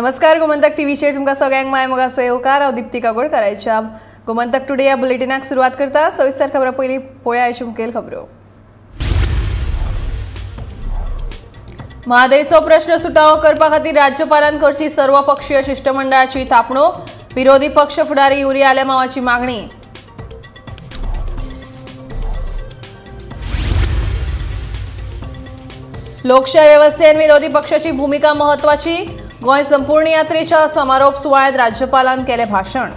नमस्कार, गोमंतक टीव्हीचेर तुमकां सगळ्यांक माय मोगाचो येवकार. हांव दीप्ती काकोडकाराच्या गोमंतक टुडे ह्या बुलेटिनाक सुरवात करता. सविस्तर खबरां पयलीं पळोवया आयच्यो मुखेल खबरो. म्हादयचो प्रश्न सुटावो करपा खातीर राज्यपालान करची सर्वपक्षीय शिष्टमंडळाची थापणूक. विरोधी पक्ष फुडारी युरी आलेमावाची मागणी. लोकशाही व्यवस्थेत विरोधी पक्षाची भूमिका महत्वाची. गोंय संपूर्ण यात्रेच्या समारोप सुवाळ्यात राज्यपालान केले भाषण.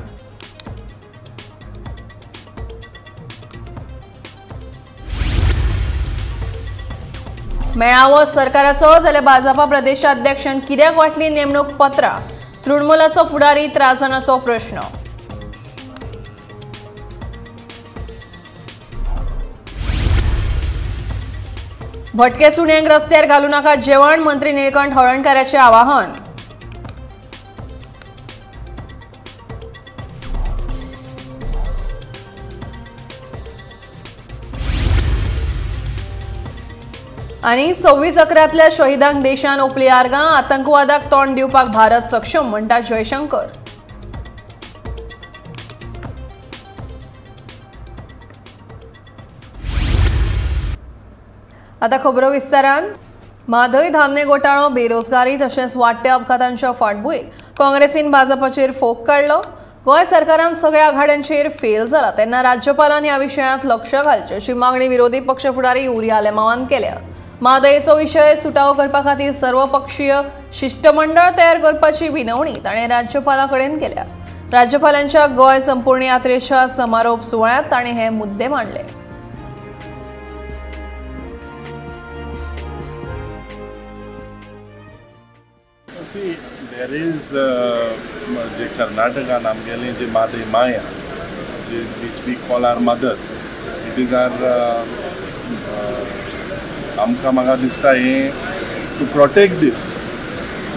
मेळावो सरकाराचो जाल्यार भाजपा प्रदेशाध्यक्षान कित्याक वांटली नेमणूक पत्रां? तृणमूलाचो फुडारी त्रासनाचो प्रश्न. भटके सुण्यांक रस्त्यार घालू नाका जेवण, मंत्री निळकंठ हळर्णकाराचें आवाहन. आनी 26/11 शहीदांक देशान ओपली आर्गां. आतंकवादाक तोंड दिवपाक भारत सक्षम म्हणटा जयशंकर. आता खबरो विस्तारान. म्हादय धान्य घोटाळो, बेरोजगारी तशेंच वाडट्या अपघातांच्या फाटभूंयेर काँग्रेसीन भाजपाचेर फोग काडलो. गोंय सरकारान सगळ्या आघाड्यांचेर फेल जाला तेन्ना राज्यपालान ह्या विशयांत लक्ष घालचें अशी मागणी विरोधी पक्ष फुडारी युरी आलेमावान केल्या. म्हादयचो विशय सुटावो करपा खातीर सर्वपक्षीय शिष्टमंडळ तयार करपाची विनवणी ताणें राज्यपाला कडेन केल्या. राज्यपालांच्या गोंय संपूर्ण यात्रेच्या समारोप सुवाळ्यांत ताणें हे मुद्दे मांडले. See, there is जे कर्नाटकान आमगेलें जे म्हादय माया, which we call our mother, it is our आमकां म्हाका दिसता हें to protect this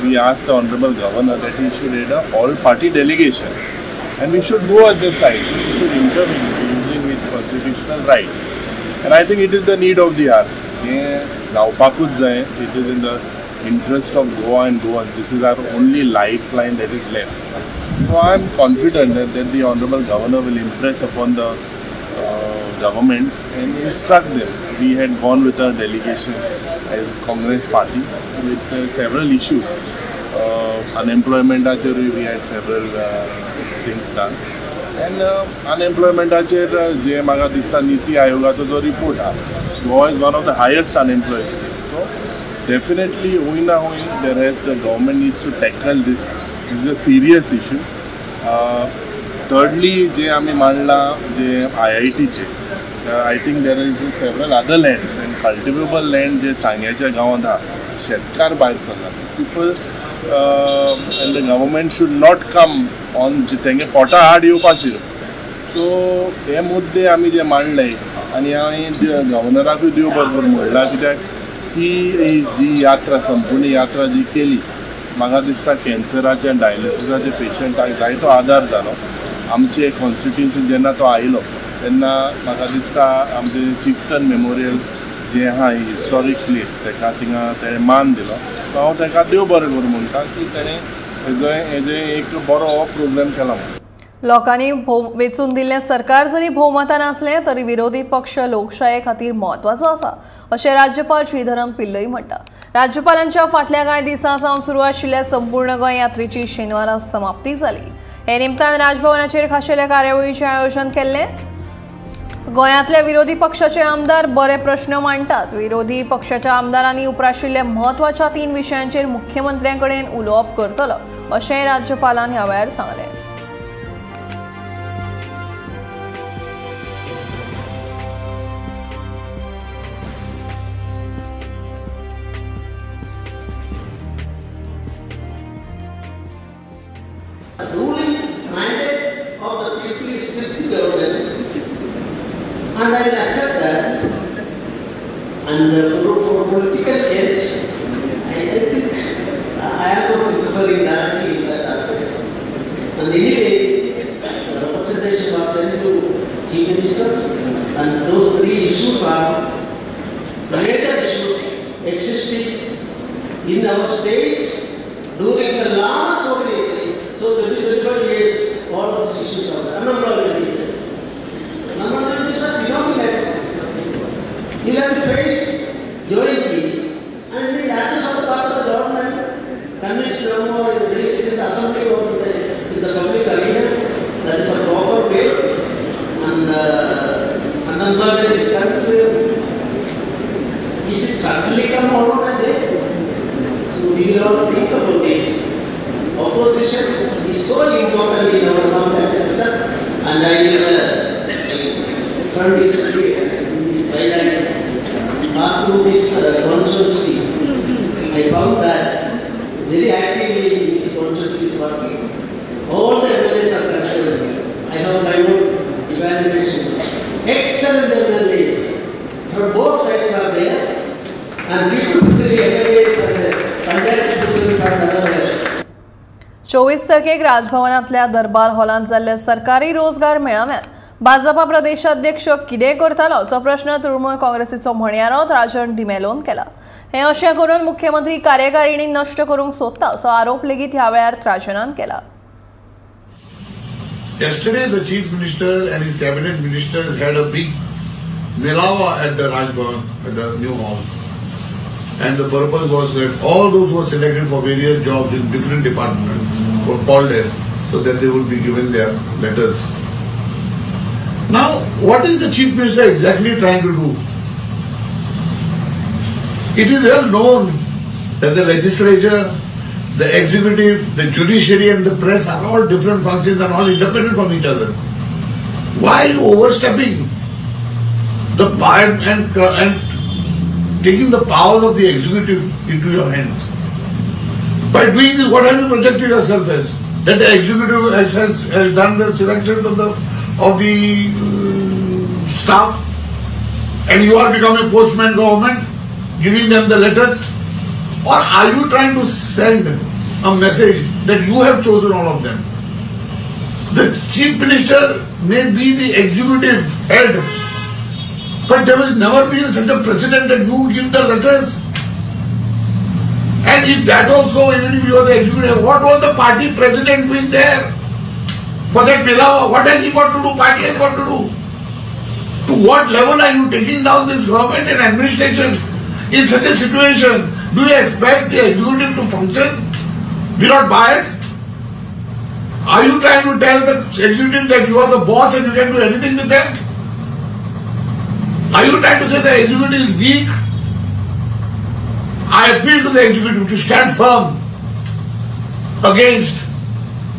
we ask the honourable governor that he should head a all party delegation and we should go at the side, we should intervene using his constitutional right and I think it is the need of the hour. हें जावपाकूच जाय. It is in the interest of Goa and Goans. This is our only lifeline that is left. So I am confident that the Honorable Governor will impress upon the government and instruct them. We had gone with our delegation as Congress party with several issues. Unemployment acher we had several things done. And unemployment acher je maka dista Niti Ayogacho jo report ha, Goa is one of the highest unemployed states. So definitely, hui na hui, there has the government needs to tackle this. This is a serious issue. Thirdly, जे आमी मांडला जे IIT चे, I think there is several other lands and cultivable land जे सांग्याच्या गांवांत आहा, शेतकार भायर सरला. People and the government should not come on तेंगे पोटा आड येवपाचेर. सो हे मुद्दे आमी जे मांडले आनी हांवें गव्हर्नराकूय देव बरें करूं म्हणलां, कित्याक ही जी यात्रा संपूर्ण यात्रा जी केली म्हाका दिसता कॅन्सराच्या डायलिसिसाच्या पेशंटाक जायतो आदार जालो. आमचे कॉन्स्टिट्युन्सी जेन्ना तो आयलो तेन्ना म्हाका दिसता आमचे चिफ्टन मेमोरियल जें आहा हिस्टॉरीक प्लेस तेका थिंगा तेणें मान दिलो. सो हांव तेका देव बरें करूं म्हणटा की तेणें हेजो एक बरो प्रोग्राम केला. लोकांनी वेंचून दिल्लें सरकार जरी भोवमतान आसलें तरी विरोधी पक्ष लोकशाये खातीर म्हत्वाचो आसा अशें राज्यपाल श्रीधरन पिल्लई म्हणटा. राज्यपालांच्या फाटल्या कांय दिसां सावन सुरू आशिल्ल्या संपूर्ण गोंय यात्रेची शेनवारा समाप्ती जाली. हे निमतान राजभवनाचेर खाशेल्या कार्यावळीचें आयोजन केल्लें. गोंयांतल्या विरोधी पक्षाचे आमदार बरे प्रश्न मांडटात. विरोधी पक्षाच्या आमदारांनी उप्राशिल्ल्या म्हत्वाच्या 3 विशयांचेर मुख्यमंत्र्यां कडेन उलोवप करतलो अशेंय राज्यपालान ह्या वेळार सांगलें. Ruling mandate of the people is with the government, and I will accept that. And for political edge, I think I am not interfering directly in that aspect. And anyway, the representation was sent to Chief Minister, and those 3 issues are major issues existing in our state during the last jointly, and the actions of the part of the government, convince no more raised in the assembly or in the public arena. That is a proper way, and unemployment is concerned. Is it suddenly come all on a day? So we will all think about it. Opposition is so important in our government system, and I will front is while I pass through this constituency, I found that very actively this constituency is working. All the MLAs are concerned. I have my own evaluation. Excellent MLAs from both sides are there, and people the MLAs and the panchayat presidents are otherwise. 24 तारखेक राजभवनांतल्या दरबार हॉलांत जाल्ल्या सरकारी रोजगार मेळाव्यात भाजपा प्रदेशाध्यक्ष कितें करतालो असो प्रश्न तृणमूल काँग्रेसीचो म्हणयारो राजन डिमेलोन केला. हे अशें करून मुख्यमंत्री कार्यकारिणी नश्ट करूंक सोदता असो आरोप लेगीत ह्या वेळार राजनान केला. Yesterday, the Chief Minister and his cabinet ministers had a big melawa at the Raj Bhavan, at the new hall. And the purpose was that all those who were selected for various jobs in different departments were called there so that they would be given their letters. Now, what is the Chief Minister exactly trying to do? It is well known that the legislature, the executive, the judiciary and the press are all different functions and all independent from each other. Why are you overstepping the power and taking the powers of the executive into your hands? By doing this, what have you projected yourself as? That the executive has done the selection of the staff, and you are becoming postman government, giving them the letters? Or are you trying to send a message that you have chosen all of them? The Chief Minister may be the executive head, but there has never been such a precedent that you give the letters. And if that also, even if you are the executive, what was the party president doing there? For that Melawa, what has he got to do? Party has got to do. To what level are you taking down this government and administration in such a situation? Do you expect the executive to function without bias? Are you trying to tell the executive that you are the boss and you can do anything with them? Are you trying to say the executive is weak? I appeal to the executive to stand firm against,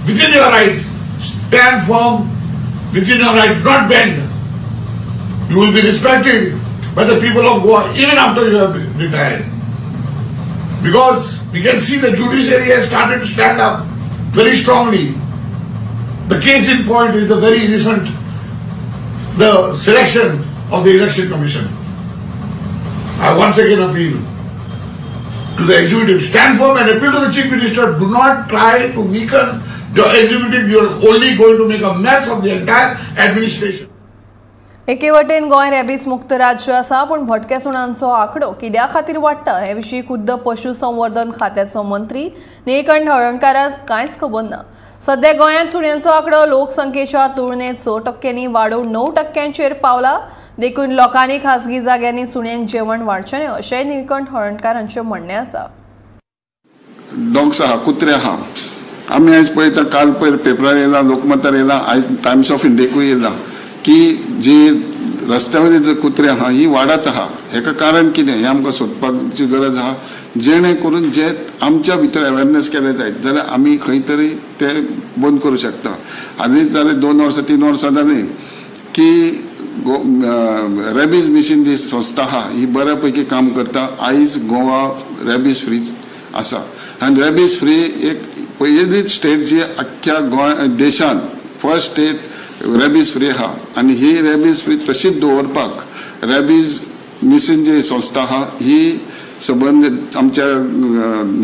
within your rights, stand firm within your rights, not bend. You will be respected by the people of Goa even after you have retired. Because we can see the judiciary has started to stand up very strongly. The case in point is the very recent, the selection of the Election Commission. I once again appeal to the executive, stand firm and appeal to the Chief Minister, do not try to weaken your executive, you are only going to make a mess of the entire administration. एके वटेन Goa rabies मुक्त राज्य आसा, पूण भटक्या सुण्यांचो आंकडो कित्या खातीर वाडटा हे विशीं खुद्द पशुसंवर्धन खात्याचो मंत्री निळकंठ हळर्णकाराक कांयच खबर ना. सध्या गोंयांत सुण्यांचो आंकडो लोकसंख्येच्या तुलनेत 6% वाडोवन 9% पावला, देखून लोकांनी खासगी जाग्यांनी सुण्यांक जेवण वाडचें न्हय अशेंय निळकंठ हळर्णकार हांचें म्हणणें आसा. डॉग्स आहा, कुत्रे आहा, आमी आयज पळयता, काल पयर पेपरार येयला, लोकमतार येयला, आयज टायम्स ऑफ इंडियाकूय येयला की जे रस्त्यावयले जे कुत्रे आहा ही वाडत आहा. हेका कारण कितें हें आमकां सोदपाची गरज आहा, जेणे करून जे आमच्या भितर अवेरनेस केले जायत जाल्यार आमी खंय तरी ते बंद करूं शकता. हालींच जालें 2 वर्सां 3 वर्सां जालीं की रेबीज मिशन जी संस्था आहा ही बऱ्या पैकी काम करता. आयज गोवा रेबीज फ्री आसा आनी रेबीज फ्री एक पयलीच स्टेट जी आख्ख्या गोंय देशांत फर्स्ट स्टेट रेबीज फ्री आहा. आनी ही रेबीज फ्री तशीच दवरपाक रेबीज मिशन जी संस्था आहा ही सबंद आमच्या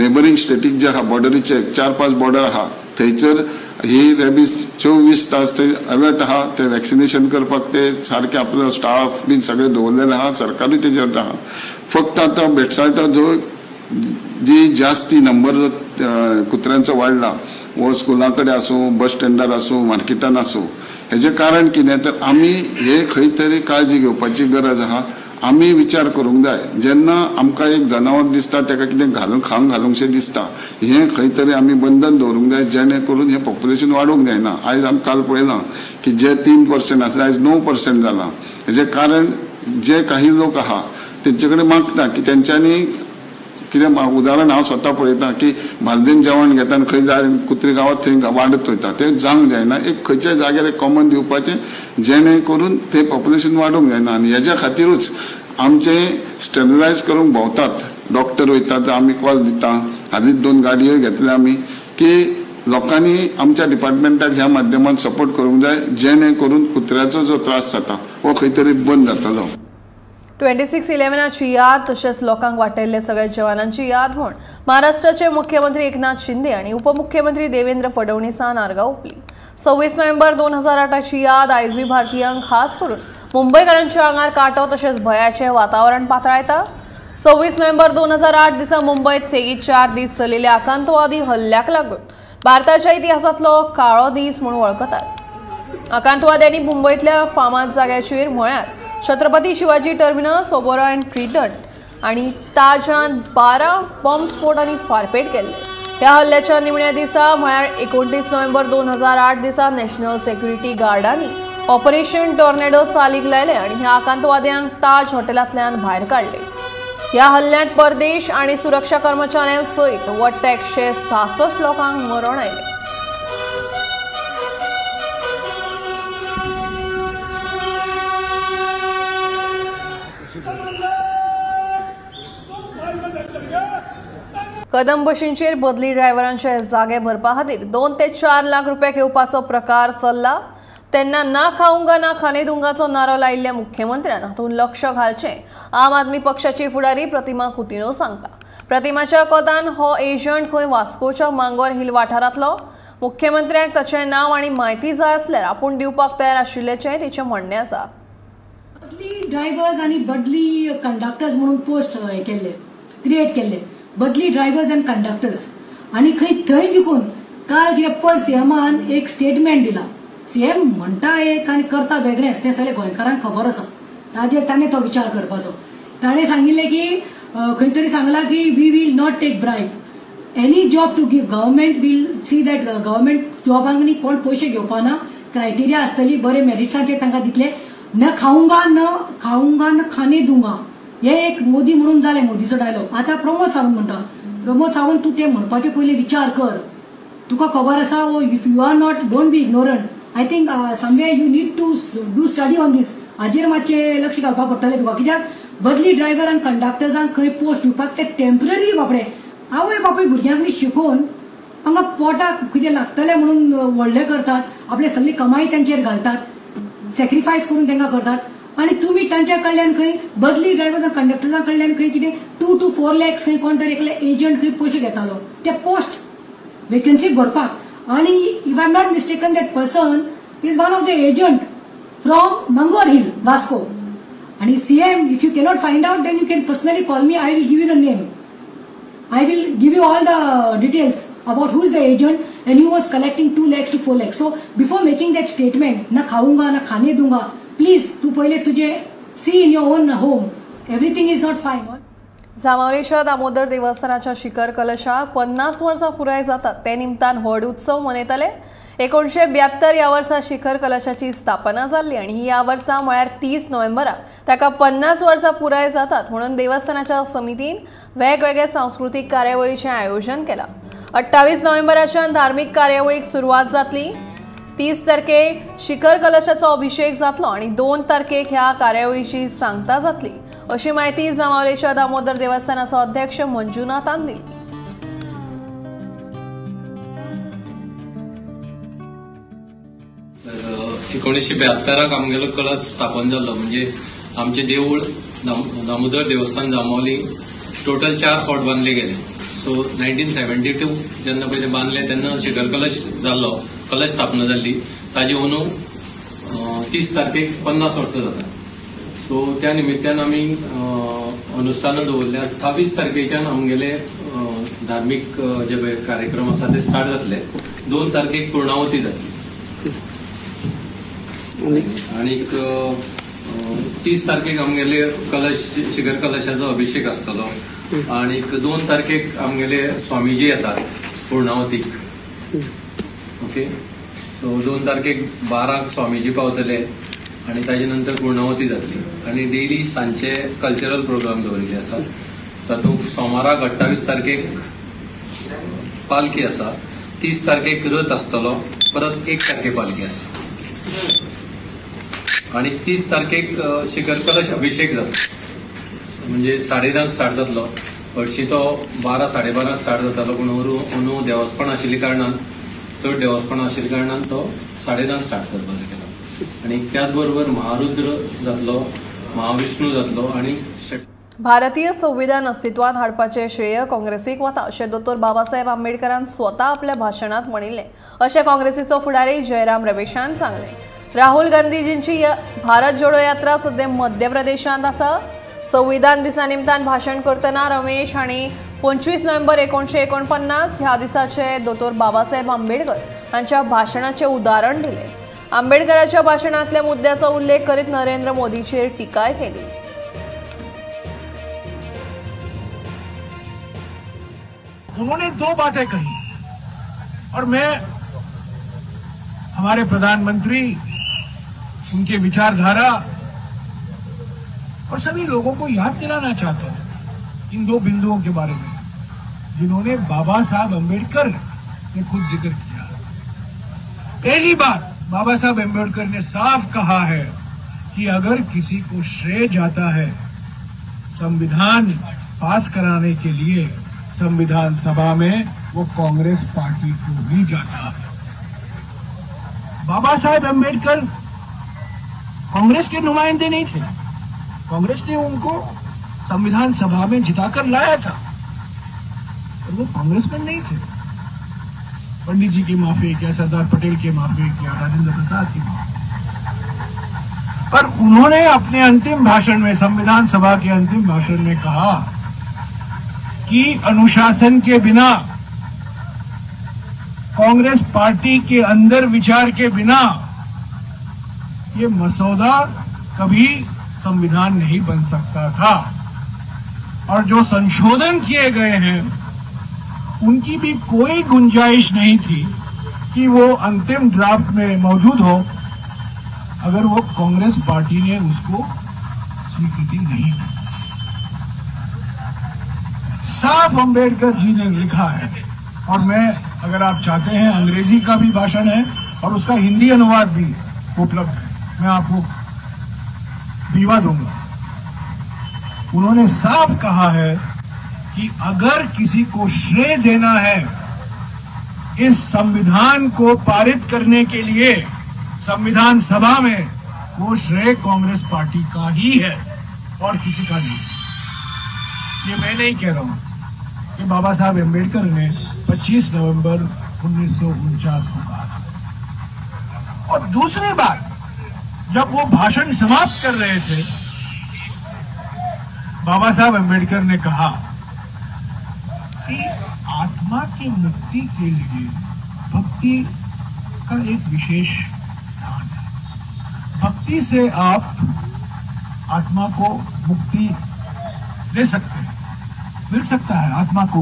नेबरींग स्टेटीक जे आहा बॉर्डरीचे 4-5 बॉर्डर आहा थंयसर ही रेबीज 24 तास थंय अलर्ट आहा. ते वॅक्सिनेशन करपाक ते सारके आपलो स्टाफ बीन सगळे दवरलेले आहा, सरकारूय तेजेर आहा. फक्त आतां बेडसायटा जो जी जास्ती नंबर कुत्र्यांचो वाडला, वो स्कुलां कडेन आसूं, बस स्टँडार आसूं, मार्केटान आसूं, हेजें कारण कितें तर आमी हे खंय तरी काळजी घेवपाची गरज आहा. आमी विचार करूंक जाय. जेन्ना आमकां एक जनावर दिसता ताका कितें घालून खावंक घालूंकशें दिसता, हें खंय तरी आमी बंधन दवरूंक जाय जेणे करून हें पॉप्युलेशन वाडूंक जायना. आयज आमी काल पळयलां की जे 3% आसलें आयज 9% जालां. हेजें कारण जे काही लोक आहा तेंचे कडेन मागता की तेंच्यांनी कितें, उदाहरण हांव स्वता पळयता की बालदेन जेवण घेता आनी खंय जाय कुत्री गांवात थंय वाडत वयता, तें जावंक जायना. एक खंयच्याय जाग्यार एक कॉमन दिवपाचें जेणे करून तें पॉप्युलेशन वाडूंक जायना. आनी हेज्या खातीरूच आमचें स्टॅरिलायज करूंक भोंवतात, डॉक्टर वयतात, आमी कॉल दिता. हालींच 2 गाडयो घेतल्या आमी की लोकांनी आमच्या डिपार्टमेंटाक ह्या माध्यमान सपोर्ट करूंक जाय जेणे करून कुत्र्याचो जो त्रास जाता हो खंय तरी बंद जातलो. 26/11 याद तशेंच लोकांक वाटयल्ले सगळ्या जवानांची याद म्हूण महाराष्ट्राचे मुख्यमंत्री एकनाथ शिंदे आनी उपमुख्यमंत्री देवेंद्र फडणवीसान आर्गां ओंपली. 26 नोव्हेंबर 2008 याद आयजूय भारतीयांक खास करून मुंबयकारांच्या आंगार कांटो तशेंच भंयाचें वातावरण पातळायता. 26 नोव्हेंबर 2008 दिसा मुंबयत सेगीत 4 दीस चलिल्ल्या आकांतवादी हल्ल्याक लागून भारताच्या इतिहासांतलो काळो दीस म्हूण वळखतात. आकांतवाद्यांनी मुंबयतल्या फामाद जाग्याचेर म्हळ्यार Chhatrapati Shivaji terminus, Oberoi and Trident आनी ताजान 12 बॉम्बस्फोट आनी फारपेट केल्ले. ह्या हल्ल्याच्या निमण्या दिसा म्हळ्यार 29 नोव्हेंबर 2008 दिसा नॅशनल सेक्युरिटी गार्डांनी ऑपरेशन टॉर्नेडो चालीक लायले आनी ह्या आकांतवाद्यांक ताज हॉटेलांतल्यान भायर काडले. ह्या हल्ल्यांत परदेश आनी सुरक्षा कर्मचाऱ्यां सयत वट्ट 166 लोकांक मरण आयलें. कदम बशींचेर बदली ड्रायव्हरांचे जागे भरपा खातीर 2 ते 4 लाख रुपया घेवपाचो प्रकार चल्ला तेन्ना ना खाऊंगा ना खाने दुंगाचो नारो लायिल्ल्या मुख्यमंत्र्यान हातूंत लक्ष घालचें आम आदमी पक्षाची फुडारी प्रतिमा कुतिन्हो सांगता. प्रतिमाच्या कोतान हो एजंट खंय वास्कोच्या मांगोर हिल वाठारांतलो. मुख्यमंत्र्यांक ताचें नांव आनी म्हायती जाय आसल्यार आपूण दिवपाक तयार आशिल्ल्याचें तिचें म्हणणें आसा. बदली ड्रायव्हर्स आनी बदली कंडक्टर्स म्हणून पोस्ट हे केल्ले, क्रिएट केल्ले बदली ड्रायव्हर्स आनी कंडक्टर्स. आनी खंय थंय विकून काल कितें पळय सीएमान एक स्टेटमेंट दिला. सीएम म्हणटा एक आनी करता वेगळेंच, तें सगळें गोंयकारांक खबर आसा. ताजेर ताणें तो विचार करपाचो. ताणें सांगिल्लें की खंय तरी सांगलां की we will not take bribe, any job to give government will see that government जॉबांक न्ही कोण पयशे घेवपा ना, क्रायटेरिया आसतली, बरे मेरिट्साचेर तांकां दितले. न खाऊंगा न खाऊंगा न खाने दूंगा हे एक मोदी म्हणून जालें, मोदीचो डायलॉग. आतां प्रमोद सावंत म्हणटा, प्रमोद सावंत तूं तें म्हणपाचें पयलीं विचार कर, तुका खबर आसा. If you are not, don't be ignorant. I think somewhere you need to do study on this. हाजेर मातशें लक्ष घालपाक पडटलें तुका, कित्याक बदली ड्रायव्हर आनी कंडक्टर्सांक खंय पोस्ट दिवपाक ते टेम्पररी बापडे आवय बापूय भुरग्यांक न्ही शिकोवन हांगा पोटाक कितें लागतलें म्हणून व्हडलें करतात, आपले सगळी कमाई तांचेर घालतात, सॅक्रिफायस करून तांकां करतात. आनी तुमी तांच्या कडल्यान खंय बदली ड्रायव्हर्स आनी कंडक्टर्सां कडल्यान खंय कितें 2 to 4 lakhs खंय कोण तरी एकले एजंट खंय पयशे घेतालो ते पोस्ट वेकन्सी भरपाक. आनी if I am not mistaken that person is one of the agent from Mangor Hill Vasco. आनी CM if you cannot find out then you can personally call me, I will give you the name, I will give you all the details about who is the agent and who was collecting 2 lakhs to 4 lakhs. So before making that statement, na खाऊंगा ना खाने दूंगा, please तू पहिले तुझे see in your own home, everything is not fine. जांबावलेच्या दामोदर देवस्थानाच्या शिखर कलशाक 50 वर्सां पुराय जातात ते निमतान व्हड उत्सव मनयतले. 1972 ह्या वर्सा शिखर कलशाची स्थापना जाल्ली आनी ह्या वर्सा म्हळ्यार 30 नोव्हेंबराक ताका 50 वर्सां पुराय जातात म्हणून देवस्थानाच्या समितीन वेगवेगळे सांस्कृतीक कार्यावळीचें आयोजन केलां. 28 नोव्हेंबराच्यान धार्मीक कार्यावळीक सुरवात जातली. 30 तारखेक शिखर कलशाचो अभिषेक जातलो आनी 2 तारखेक ह्या कार्यावळीची सांगता जातली अशी म्हायती जांबावलेच्या दामोदर देवस्थानाचो अध्यक्ष मंजुनाथान दिली. तर 1972 आमगेलो कळस स्थापन जाल्लो, म्हणजे आमचें देवूळ दामोदर देवस्थान जांबावली टोटल 4 फावट बांदले गेले. सो 1972 जेन्ना पयलें बांदलें तेन्ना शिखर कलश जाल्लो, कलश स्थापना जाल्ली. ताजे अंदू 30 तारखेक 50 वर्सां जाता. सो त्या निमित्तान आमी अनुष्ठानां दवरल्या. 28 तारखेच्यान आमगेले धार्मीक जे कार्यक्रम आसा ते स्टार्ट जातले. 2 तारखेक पूर्णावती जातली. आनीक 30 तारखेक आमगेले कलश शिखर कलशाचो अभिषेक आसतलो आनी 2 तारखेक आमगेले स्वामीजी येतात पूर्णावतीक. ओके, सो 2 तारखेक 12 स्वामीजी पावतले आनी ताजे नंतर पूर्णावती जातली. आनी डेली सांजचे कल्चरल प्रोग्राम दवरिल्ले आसा. तातूंत सोमाराक 28 तारखेक पालखी आसा, 30 तारखेक रथ आसतलो, परत 1 तारखेक पालखी आसा आनी 30 तारखेक शिखर कलश अभिषेक जाता. म्हणजे 10:30 स्टार्ट जातलो. हरशीं तो 12, 12:30 स्टार्ट जातालो, पूण अंदू देवस्पण आशिल्ल्या कारणान, चड देवस्पण आशिल्ल्या कारणान तो 10:30 स्टार्ट करपाचो केला. आनी त्याच बरोबर महारुद्र जातलो, महाविष्णू जातलो आनी भारतीय संविधान अस्तित्वात हाडपाचें श्रेय काँग्रेसीक वता अशें दोतोर बाबासाहेब आंबेडकरान स्वता आपल्या भाशणांत म्हणिल्लें अशें काँग्रेसीचो फुडारी जयराम रमेशान सांगलें. राहुल गांधीजींची भारत जोडो यात्रा सध्या मध्य प्रदेशांत आसा. संविधान दिसा निमतान भाशण करतना रमेश हांणी 25 नोव्हेंबर 1949 ह्या दिसाचे दोतोर बाबासाहेब आंबेडकर हांच्या भाशणाचें उदाहरण दिलें. आंबेडकराच्या भाशणांतल्या मुद्द्याचो उल्लेख करीत नरेंद्र मोदीचेर टिकाय केली. उन्होंने 2 बातें कही और मैं हमारे प्रधानमंत्री, उनके विचारधारा और सभी लोगों को याद दिलाना चाहता हूं इन 2 बिंदुओं के बारे में जिन्होंने बाबा साहब अम्बेडकर ने खुद जिक्र किया। पहली बात, बाबा साहब अम्बेडकर ने साफ कहा है कि अगर किसी को श्रेय जाता है संविधान पास कराने के लिए संविधान सभा में, वो कांग्रेस पार्टी को ही जाता है। बाबा साहेब अम्बेडकर कांग्रेस के नुमाइंदे नहीं थे। कांग्रेस ने उनको संविधान सभा में जिताकर लाया था, पर वो कांग्रेसमैन नहीं थे। पंडित जी के माफी क्या, सरदार पटेल के माफी क्या, राजेंद्र प्रसाद की माफी, पर उन्होंने अपने अंतिम भाषण में, संविधान सभा के अंतिम भाषण में कहा कि अनुशासन के बिना, कांग्रेस पार्टी के अंदर विचार के बिना ये मसौदा कभी संविधान नहीं बन सकता था। और जो संशोधन किए गए हैं उनकी भी कोई गुंजाइश नहीं थी कि वो अंतिम ड्राफ्ट में मौजूद हो अगर वो कांग्रेस पार्टी ने उसको स्वीकृति नहीं दी। साफ अंबेडकर जी ने लिखा है, और मैं, अगर आप चाहते हैं, अंग्रेजी का भी भाषण है और उसका हिंदी अनुवाद भी उपलब्ध है, मैं आपको दीवा दूंगा। उन्होंने साफ कहा है कि अगर किसी को श्रेय देना है इस संविधान को पारित करने के लिए संविधान सभा में, वो श्रेय कांग्रेस पार्टी का ही है और किसी का नहीं। ये मैं नहीं कह रहा हूं, ये बाबा साहब अम्बेडकर ने 25 नवंबर 1949 को कहा था। और दूसरी बात, जब वो भाषण समाप्त कर रहे थे, बाबा साहब अम्बेडकर ने कहा कि आत्मा की मुक्ति के लिए भक्ति का एक विशेष स्थान है। भक्ति से आप आत्मा को मुक्ति दे सकते हैं, मिल सकता है आत्मा को,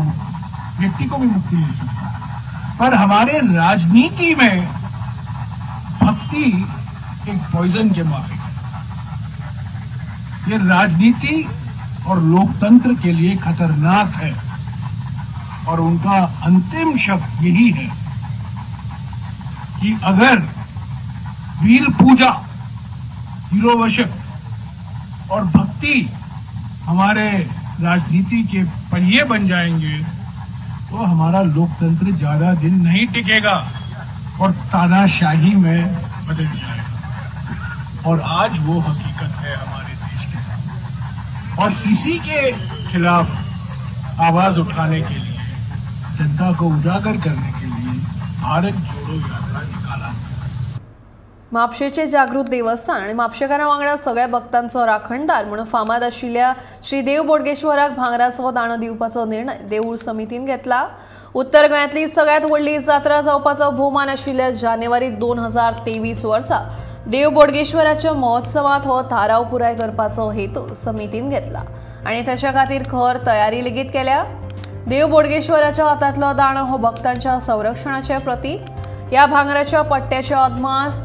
व्यक्ति को भी मुक्ति मिल सकता है। पर हमारे राजनीति में भक्ति एक पॉइजन के माफिक है। ये राजनीति और लोकतंत्र के लिए खतरनाक है। और उनका अंतिम शब्द यही है कि अगर वीर पूजा, हीरो वर्शिप और भक्ति हमारे राजनीति के पहिए बन जाएंगे तो हमारा लोकतंत्र ज्यादा दिन नहीं टिकेगा और तानाशाही में बदल जाएगा। और आज वो हकीकत है हमारे देश के साथ। और इसी के खिलाफ आवाज उठाने के लिए, जनता को उजागर करने के लिए भारत जोड़ो यात्रा निकाला। म्हापशेचे जागृत देवस्थान आनी म्हापशेकारां वांगडा सगळ्या भक्तांचो राखणदार म्हणून फामाद आशिल्ल्या श्री देव बोडगेश्वराक भांगराचो दाणो दिवपाचो निर्णय देवूळ समितीन घेतला। उत्तर गोंयांतली सगळ्यांत व्हडली जात्रा जावपाचो भोवमान आशिल्ल्या जानेवारी 2023 वर्सा देव बोडगेश्वराच्या महोत्सवात हो थाराव पुराय करपाचो हेतू समितीन घेतला आनी ताच्या खातीर खर तयारी लेगीत केल्या। देव बोडगेश्वराच्या हातांतलो दांडो हो भक्तांच्या संरक्षणाचें प्रतीक। ह्या भांगराच्या पट्ट्याचे अदमास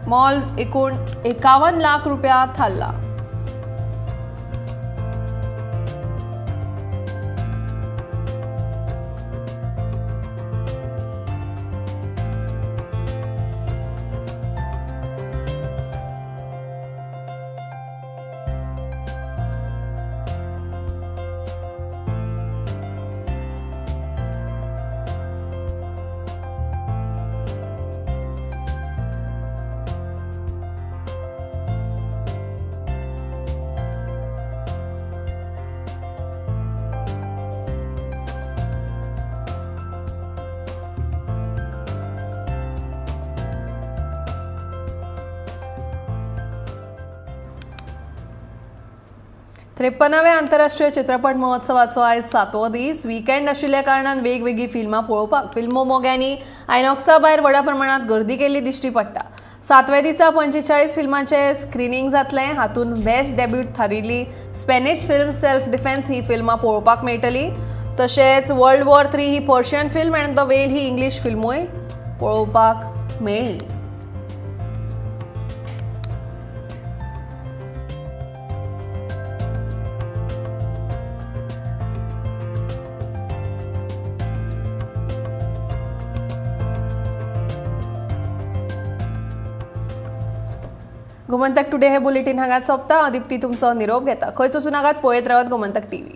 मोल एकूण 51 लाख रुपया थारला। त्रेपन्नाव्या आंतरराष्ट्रीय चित्रपट महोत्सवाचो आयज 7वो दीस। विकेंड आशिल्ल्या कारणान वेगवेगळी फिल्मां पळोवपाक फिल्म मोग्यांनी आयनॉक्सा भायर व्हडा प्रमाणात गर्दी केल्ली दिश्टी पडटा। 7व्या दिसा 45 फिल्मांचें स्क्रिनींग जातलें। हातूंत बेस्ट डेब्यूट थारिल्ली स्पॅनिश फिल्म सेल्फ डिफेन्स ही फिल्मां पळोवपाक मेळटली। तशेंच world war 3 he Persian film and the whale ही इंग्लीश फिल्मूय पळोवपाक मेळ्ळी। गोमंतक टुडे हे बुलेटीन हांगाच सोंपता। हांव दीप्ती तुमचो निरोप घेता। खंयच वचूं नाकात, पळयत रावात गोमंतक टीव्ही।